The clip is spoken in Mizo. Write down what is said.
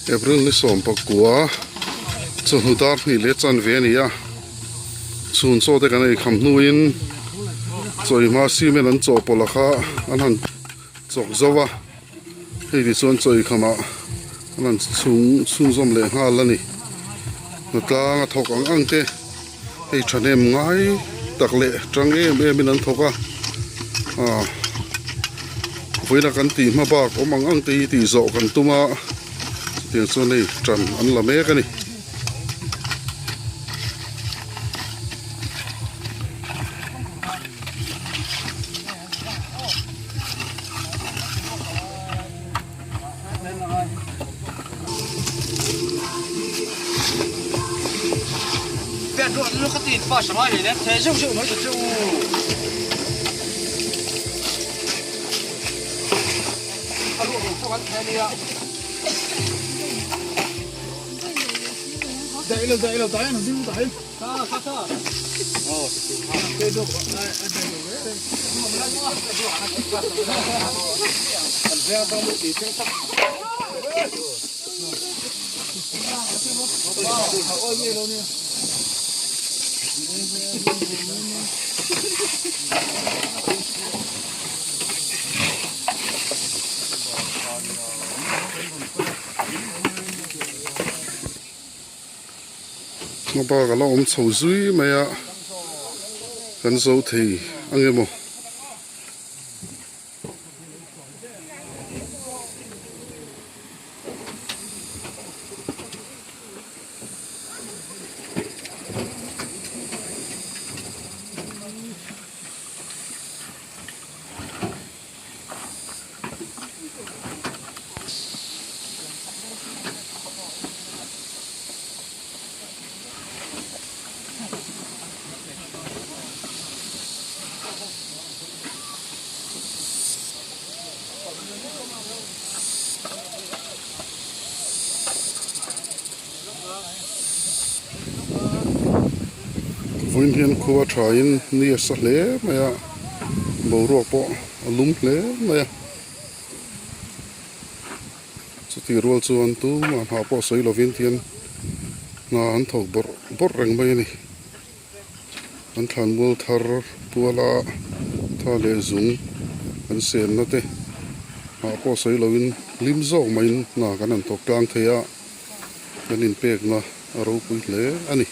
April ni 19 chawhnu dar hnih leh chanve a ni a chhun chaw te kan ei kham hnuin chawihma cement an chawhpawlh a kha an han chawk zo a hei tichuan chawihkhamah an han chhung chhunzawm leh nghal a ni hnatlang a thawk ang ang te hei thahnem ngai tak leh tang em em in an thawk a ah vawiina kan tih hma bak awm ang ang te hi tih zawh kan tum a chutiang chuan hei tan an la mek a ni. Hmabak a la awm chho zui mai a kan zo thei ang emaw. Vawiin hian khua thain ni a sa hle mai a boruak pawh a lum hle mai a chutih rual chuan tumah hna pawh sawi lovin tihian hna an thawk bawrh bawrh reng mai a ni an thlan mual thar tuala tha leh zung an senna te hna pawh sawi lovin hlim zawk maiin hna kan han thawk tlang thei a kan inpekna a ropui hle a ni.